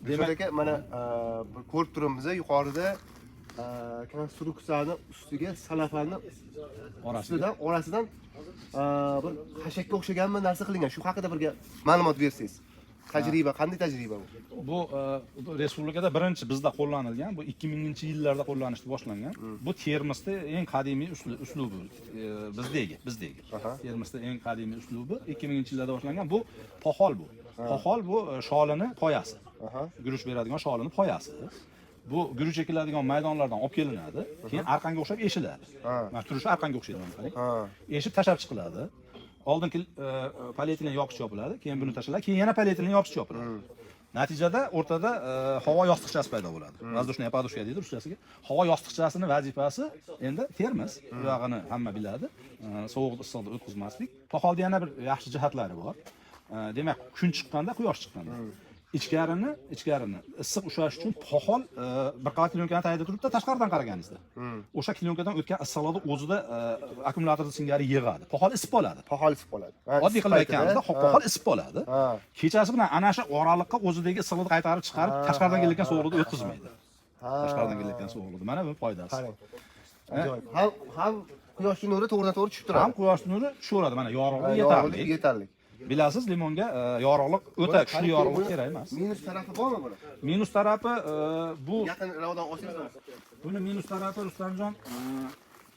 Dilshod aka, mana bir ko'rib turibmiz, yuqorida konstruksiyani ustiga salafanni Orasiga. ustidan, orasidan bir xashakka o'xshaganmi narsa qilingan. Shu haqida bir ma'lumot bersangiz. Tajriba, qanday tajriba bu? Bu respublikada birinchi bizda qo'llanilgan, bu 2000-yillarda qo'llanishni boshlangan. Bu termosda eng qadimiy uslubi, bizdagi. Termosda eng qadimiy uslubi 2000-yillarda boshlangan. Bu poxol bu. Poxol bu sholini poyasi. Guruch beradigan sholini poyasi. Bu guruch ekiladigan maydonlardan olib kelinadi, keyin arqonga o'xshab eshiladi. Mana turishi arqonga o'xshaydi, mana qarang. Eshib tashlab chiqiladi. Oldin polietilen yopqich yopiladi, keyin buni tashlanadi, keyin yana polietilen yopqich yopiladi. Natijada o'rtada havo yostiqchasi paydo bo'ladi. Воздушная подушка deydi ruschasiga. Havo yostiqchasini vazifasi endi termos, bu yog'ini hamma biladi. Sovuq issiqni o'tkazmaslik. Poxolda yana bir yaxshi jihatlari bor. Demak, kun chiqqanda, quyosh chiqqanda ichkarini issiq ushlash uchun poxol bir qavat klyonkani tagida turibdi, tashqaridan qaraganingizda. O'sha klyonkadan o'tgan issiqlarni o'zida akkumulyator singari yig'adi. Poxol isib qoladi. Poxol isib qoladi. Oddiy qilib aytganimizda, poxol isib qoladi. Kechasi bilan ana shu oraliqqa o'zidagi issiqlikni qaytarib chiqarib, tashqaridan kelayotgan sovuqni o'tkazmaydi. Tashqaridan kelayotgan sovuqni. Mana bu foydasi. Qarang. Ajoyib. Ham quyosh nuri to'g'ridan to'g'ri tushib turadi. Ham quyosh nuri tushaveradi, mana yorug'lik yorug'lik yetarli. Yetarli. Bilasiz, limonga yorug'lik, o'ta kuchli yorug'lik kerak emas. Minus tarafi bormi buni? Minus tarafi bu Yaqinroqdan olsangiz. Buni minus tarafi, Rustamjon,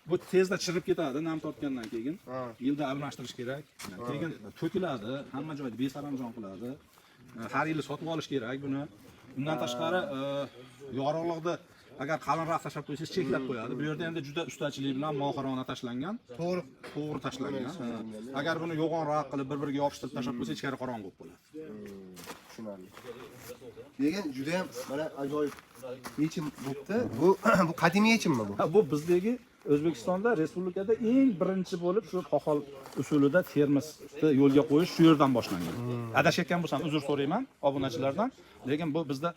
bu tezda chirib ketadi nam tortgandan keyin. Yilda almashtirish kerak. Keyin to'kiladi, hamma joyda besaranjom qiladi. Har yili sotib olish kerak buni. Undan tashqari yorug'likni agar qalinroq tashlab qo'ysangiz, cheklab qo'yadi. Bu yerda endi juda ustachilik bilan, mohirona tashlangan. To'g'ri. To'g'ri tashlangan. Agar buni yo'g'onroq qilib, bir-biriga yopishtirib tashlab qo'ysa, ichkari qorong'u bo'lib qoladi. Tushunarli. Lekin juda ham mana ajoyib yechim bo'pti. Bu qadimiy yechimmi bu? Ha, bu bizdagi O'zbekistonda, respublikada eng birinchi bo'lib shu poxol usulida termosni yo'lga qo'yish shu yerdan boshlangan. Adashayotgan bo'lsam, uzr so'rayman obunachilardan, lekin bu bizda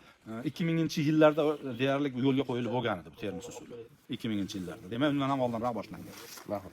2000-yillarda deyarli yo'lga qo'yilib bo'lgan edi bu termos usuli. 2000-yillarda. Demak, undan ham oldinroq boshlangan. Ma'qul.